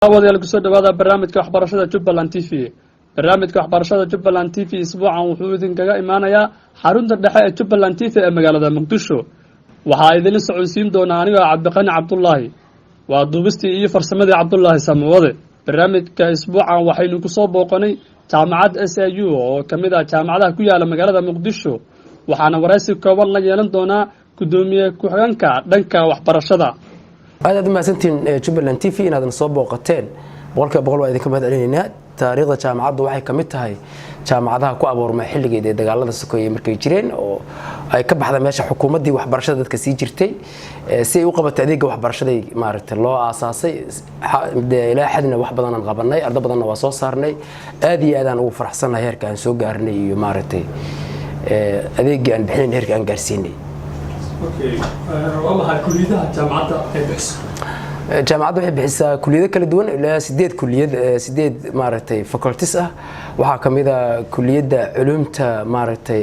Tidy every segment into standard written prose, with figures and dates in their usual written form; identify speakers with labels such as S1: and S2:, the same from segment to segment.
S1: Daawadayaal, kusoo dhawaada barnaamijka waxbarashada Jubbaland TV. Barnaamijka waxbarashada Jubbaland TV isbuucan wuxuu idinkaga imaanayaa xarunta dhexe ee Jubbaland TV ee magaalada Muqdisho. Waxaa idinla socodsiin doonaa anigoo Cabdiqani Cabdulaahi, waa duubistii iyo farsamadii Cabdulaahi Samuwade. Barnaamijka isbuucan waxaynu kusoo booqanay jaamacad SIU oo ka mid ah jaamacadaha ku yaala magaalada Muqdisho, waxaana waraysi kooban la yeelan doonaa guddoomiye ku-xigeenka dhanka waxbarashada.
S2: Aad aad u mahadsantihiin Jubbaland TV inaadan soo booqateen. 100% waa idinka mahad celinaynaa. Taariikhda jaamacaddu waxay ka mid tahay jaamacadaha ku abuurmay xilligeed ee dagaalada sokeeyey markay jireen, oo ay ka baxda meesha xukuumaddii waxbarashada dadka sii jirtay si ay u qabatay adeega waxbarashaday maaragtay loo aasaasay. Ilaa xadna wax badanaan qabanay, ardo badanna waa soo saarnay. Aad iyo aadaan ugu faraxsannahay heerka aan soo gaarnay iyo maaragtay adeegii aan bixinayn heerka aan gaarsiinay.
S1: Waa maxay kuliyadaha jaamacadda ay bixiso?
S2: Jaamacadda waxay bixisaa kuliyado kala duwan, ilaa sideed kuliyad, sideed maaragtay faculties ah. Waxaa ka mid a kuliyadda culumta maaragtay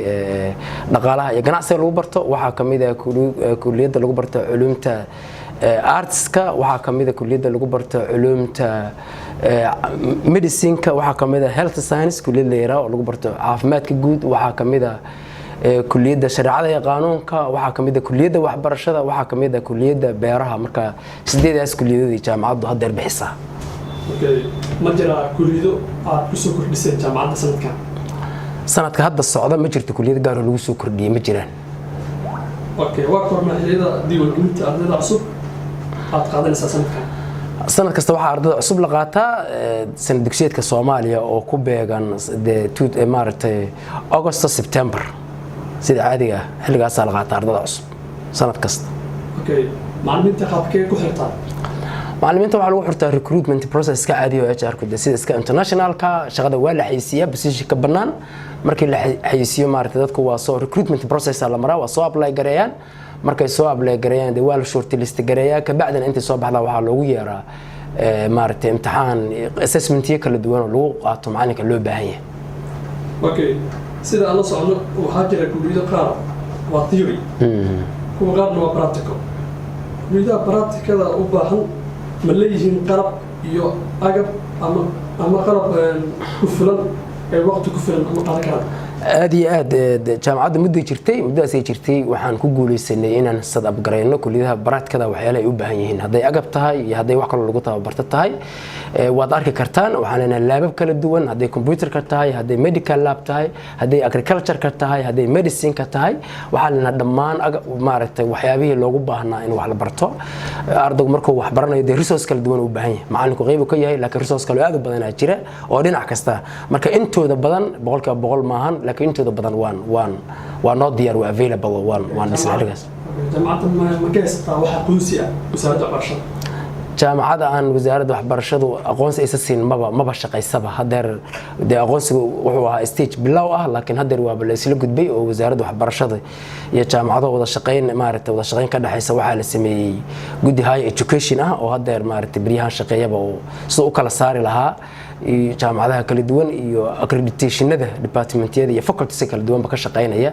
S2: dhaqaalaha iyo ganacsiga lagu barto. Waxaa ka mid a kuliyadda lagu barto culumta artska. Waxaa ka mid a kuliyadda lagu barto culumta medicineka. Waxaa ka mid a health science, kuliyad la yiraahdo oo lagu barto caafimaadka guud. Waxaa ka mid a kuliyadda shareecada iyo qaanuunka. Waxaa ka mid a kuliyadda waxbarashada. Waxaa ka mid a kuliyadda beeraha. Marka sideedaas kuliyadoodii jaamacaddu haddeer bixisaa.
S1: Ma jiraa kuliyado aad kusoo kordhiseen jaamacadda sanadkan?
S2: Sanadka hadda socda ma jirto kuliyad gaaroo lagu soo kordhiyey, ma jiraan.
S1: Okay, waa korma xilliyada diiwaangelinta ardayda cusub aad qaadanaysaa sanadkan?
S2: Sanad kasta waxaa ardada cusub la qaataa sanad dugsiyeedka Soomaaliya oo ku beegan maaragtay Augusto, September. Sida caadiga ah xilligaasaa la qaataa ardada cusub sanad kasta.
S1: Okay, macallimiinta qaabkee ku xirtaan?
S2: Macallimiinta waxaa lagu xurtaa recruitment process iska caadiya oo HR ku de sida iska internationalka. Shaqada waa la xayisiiyaa, positionka bannaan markii la xayisiiyo, maaragtay, dadku waa soo recruitment process la maraa, waa soo apply gareeyaan. Markay soo apply gareeyaan, dee waa la shortlist gareeyaa. Kabacdina intay soo baxdaa waxaa loogu yeeraa maaragtay imtixaan, assessmentyo kala duwan oo lagu qaato macalinka loo baahan yahay.
S1: Okay, sida aan la socono, waxaa jira kuliyado qaar waa theory, kuwa qaarna waa practical. Kuliyadaha practicada u baahan ma leeyihiin qalab iyo agab ama qalab ku filan ee waqti ku filan ama qaadan karaan?
S2: Aad iyo aad. Jaamacadda mudday jirtay, muddadaasay jirtay waxaan ku guuleysanay inaan set up garayno kuliyadaha practicada waxyaalaha ay u baahan yihiin, hadday agab tahay iyo hadday wax kaloo lagu tababarto tahay. Waad arki kartaan, waxaan leenahay labab kala duwan, hadday computerka tahay, hadday medical lab tahay, hadday agricultureka tahay, hadday medicineka tahay. Waxaan leenahay dhammaan agab, maaragtay, waxyaabihii loogu baahnaa in wax la barto. Ardaygu markuu wax baranayo, dee resource kala duwan u baahan yahay. Macallinku qeyb uu ka yahay, laakiin resource kale aad u badanaa jira oo dhinac kasta. Marka intooda badan, 100% maahan, laakiin intooda badan waan waa noo diyaar, waa available, waan dhisnay xilligaas.
S1: Jaamacadda ma ka haysataa wax aqoonsi ah wasaaradda waxbarashada?
S2: Jaamacada aan wasaaradda waxbarashadu aqoonsi aysa siin maba shaqaysaba. Hadeer dee aqoonsigu wuxuu ahaa stage bilow ah, laakiin hadeer waaba la isla gudbay oo wasaaradda waxbarashada iyo jaamacado wada shaqayn, maaragtay, wada shaqayn ka dhexaysa. Waxaa la sameeyey guddi higher education ah oo hadeer, maaragtay, beryahan shaqeeyaba oo sida u kala saari lahaa iyo jaamacadaha kala duwan iyo accreditationada departmentyada iyo faculties kala duwanba ka shaqaynaya.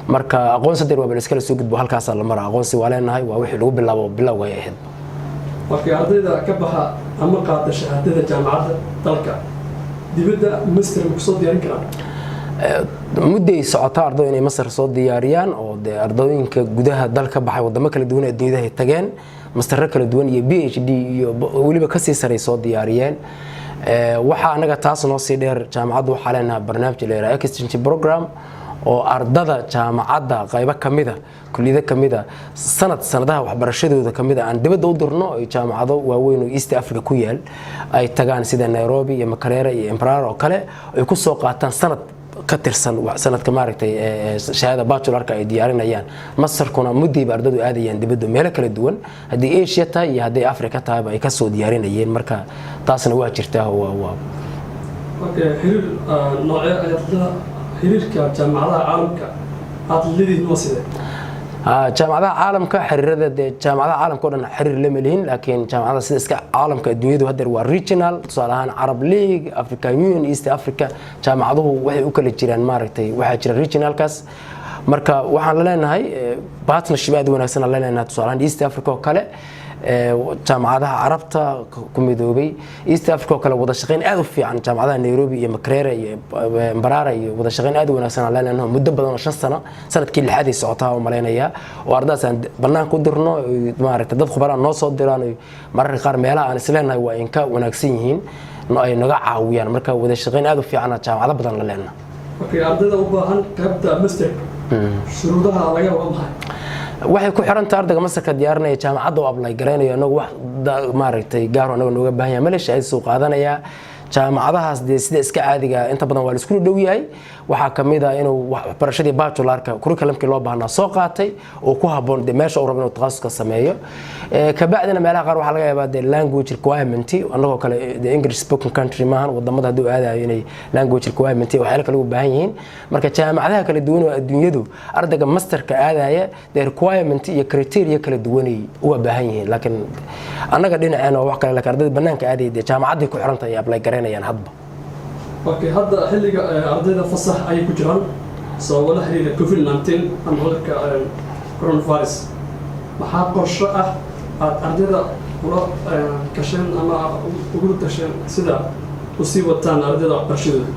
S2: Marka aqoonsi hadeer waaba la iskala soo gudbo, halkaasaa la mara. Aqoonsi waa leenahay, waa wixii lagu bilaabo, bilowga ay ahayd.
S1: Markay ardayda ka baxa ama qaata shahaadada jaamacadda, dalka dibadda master ma kusoo diyaarin karaan?
S2: Mudday socotaa arday inay master soo diyaariyaan, oo dee ardayinka gudaha dalka baxay wadamo kala duwan ee dunida ay tageen, mastero kala duwan iyo PhD iyo weliba kasii saray soo diyaariyeen. Waxaa anaga taas noo sii dheer, jaamacaddu waxaa leenahay barnaamij la yidhaha exchange program, oo ardada jaamacadda qaybo kamida, kuliyado kamida, sanad sanadaha waxbarashadooda kamida aan dibadda u dirno, ay jaamacado waaweyn oo East Africa ku yaal ay tagaan, sida Nairobi iyo Makerere iyo Mbarara oo kale, ay ku soo qaataan sanad ka tirsan sanadka, maaragtay, shahaada bachelorka ay diyaarinayaan. Masterkuna muddayba ardadu aadayaan dibadda, meelo kala duwan, haddii Asia tahay iyo hadday Africa tahayba ay kasoo diyaarinayeen. Marka taasna waa jirtaa, waa
S1: Okay, xiriir noocee ayaad xiriirka jaamacadaha caalamka aad leedihiin, waa sidee?
S2: Jaamacadaha caalamka xiriirada, dee jaamacadaha caalamka o dhan xiriir lama lihin, laakiin jaamacadaha sida iska caalamka adduunyadu haddeer waa regional. Tusaale ahaan Arab League, African Union, East Africa, jaamacaduhu waxay u kala jiraan, maaragtay, waxaa jira regionalkaas. Marka waxaan la leenahay partnership aad u wanaagsan aan la leenahay, tusaale ahaan East Africa oo kale. Jaamacadaha Carabta ku midoobay, East Africa oo kale, wada shaqayn aad u fiican, jaamacadaha Nairobi iyo Makerere iyo Mbarara iyo wada shaqayn aad u wanaagsan aan leenahay muddo badan oo 5 sano, sanadkii lixaad ay socotaa oo malaynayaa, oo ardadaas aan banaanka u dirno, maaragtay, dad khubaraa noo soo diraan, mararka qaar meelaha aan isleenahay waa inka wanaagsan yihiin ay naga caawiyaan. Marka wada shaqayn aad u fiican jaamacado badan la leenahay.
S1: Okay, ardayda u baahan qaybta master, shuruudaha laga waa maxay?
S2: Waxay ku xirantahay ardayga masterka diyaarinaya jaamacadda oo apply garaynayo. Anagu wax, maaragtay, gaaro anaga nooga baahan yahay male, shahaadadiisa uu qaadanayaa. Jaamacadahaas dee sida iska caadiga inta badan waa la isku dhow yahay. Waxaa kamid ah inuu waxbarashadii bachelorka curriculumkii loo baahnaa soo qaatay oo ku habboon dee meesha uu rabo inuu takhasuska sameeyo. Kabacdina meelaha qaar waxaa laga yaabaa dee language requirement, annagoo kale dee English spoken country maahan, wadamada hadduu aadayo inay language requirement iyo waxyaalo kale u baahan yihiin. Marka jaamacadaha kala duwan oo adduunyadu ardayga masterka aadaya dee requirement iyo criteria kala duwanay uga baahan yihiin, laakiin annaga dhinaceena waa wax kale, laakiin ardayda banaanka aadaya dee jaamacadday ku xirantahay ay apply garaynayaan hadba.
S1: Okay, hadda xilliga ardayda fasax ayay ku jiraan sababo la xiriira COVID-19 ama cudurka coronavirus. Maxaa qorsho ah aad ardayda ula gasheen ama ugu tasheen sida usii wataan ardayda waxbarashadooda?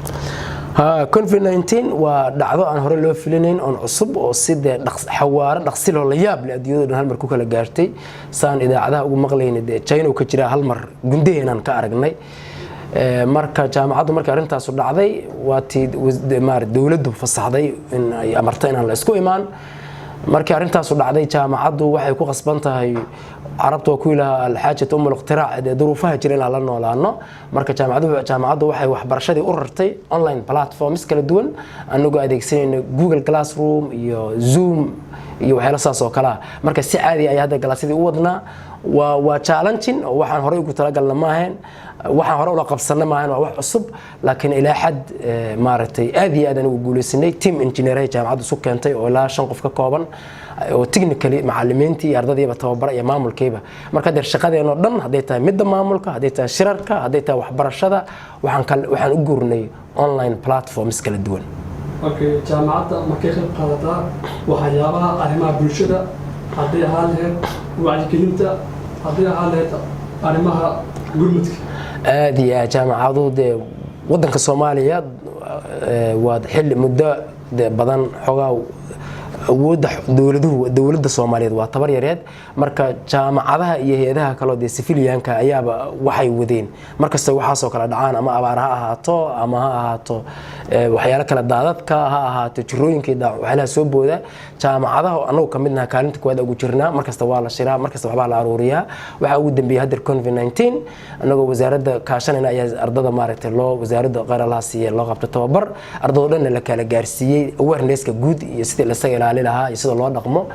S2: Ha, COVID 19 waa dhacdo aan hore loo filinayn oon cusub oo si dee xawaaro dhaqsiloo la yaab leh adduunyada dhan hal mar ku kala gaartay. Saan idaacadaha ugu maqlayna dee China uu ka jiraa, hal mar gundaheenaan ka aragnay. Marka jaamacaddu markii arrintaasu dhacday, waa tii dowladdu fasaxday in ay amartay inaan la isku imaan. Markii arrintaasu dhacday, jaamacaddu waxay ku qasban tahay, Carabta waa ku ilaha الحاجة أم الاختراع, dee duruufaha jira inaan la noolaano. Marka jaamacaddu waxay waxbarashadii u rartay online platforms kala duwan, anagoo adeegsanayna Google Classroom iyo Zoom iyo waxyaalo saas oo kale ah. Marka si caadi ayaa hadda classyadii u wadnaa. Waa challenging oo waxaan horey ugu talagalna ma ahayn, waxaan hore ula qabsanna maahan, waa wax cusub, laakiin ilaa xad, maaragtay, aad iyo aad aan ugu guuleysanay. Team engineer jaamacaddu isu keentay oo ilaa shan qof ka kooban oo technically macallimiintii iyo ardadiiba tababara iyo maamulkiiba. Marka hadeer shaqadeenoo dhan, hadday tahay midda maamulka, hadday tahay shirarka, hadday tahay waxbarashada, waxaan u guurnay online platforms kala duwan.
S1: Okay, jaamacadda ma ka qayb qaadataa waxyaabaha arrimaha bulshada, hadday ahaan lahayd wacyigelinta, hadday ahaan lahayd arrimaha gurmudka?
S2: Aad iyo aad. Jaamacaduhu dee wadanka Soomaaliya waa xilli muddo dee badan xoogaa awoodda dowladuhu, dowladda Soomaaliyeed waa tabar yareed. Marka jaamacadaha iyo hay-adaha kaleo dee civilianka ayaaba waxay wadeen markasta waxaasoo kale dhacaan, ama abaar ha ahaato ama ha ahaato waxyaalo kale, daadadka ha ahaato, jirooyinkii, waxyaalaha soo booda, jaamacadaha annagu ka midnaha kaalinta koowaad ugu jirnaa. Markasta waa la shiraa, markasta waxbaa la aruuriyaa. Waxaa ugu dambeeyey haddeer COVID-19, annagoo wasaaradda kaashanayna ayaa ardada, maaragtay, loo wasaaradda kheyr Allaha siiye loo qabto tababar, ardadoo dhanna la kala gaarsiiyey awareness-ka guud iyo sidii lasaga ilaali lahaa iyo sida loo dhaqmo,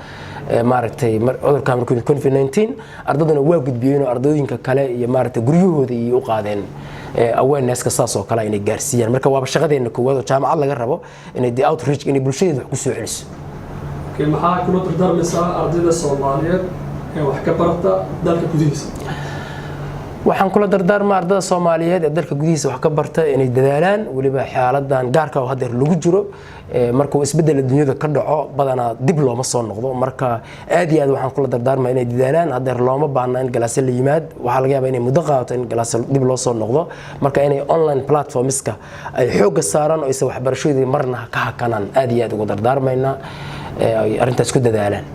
S2: maaragtay, cudurka markuu COVID-19. Ardaduna waa gudbiyeen oo ardooyinka kale iyo, maaragtay, guryahooda iyo u qaadeen awareness-ka saas oo kale inay gaarsiiyaan. Marka waaba shaqadeena koowaad oo jaamacad laga rabo inay dee outreach, inay bulshadeeda wax ku soo celiso.
S1: Maxaa kula dardaarmaysaa ardayda Soomaaliyeed ee wax ka barata dalka gudihiisa?
S2: Waxaan kula dardaarmaa ardada Soomaaliyeed ee dalka gudihiisa wax ka barta inay dadaalaan, weliba xaaladan gaarka oo haddeer lagu jiro. Markuu isbeddel adduunyada ka dhaco, badanaa dib looma soo noqdo. Marka aad iyo aad waxaan kula dardaarmaa inay dadaalaan. Haddeer looma baahna in classyo la yimaad, waxaa laga yaabaa inay muddo qaadato in classyo dib loo soo noqdo. Marka inay online platformska ay xoogga saaraan oo aysan waxbarashadoodii marna ka hakanaan aad iyo aad ugu dardaarmaynaa, ay arrintaas ku dadaalaan.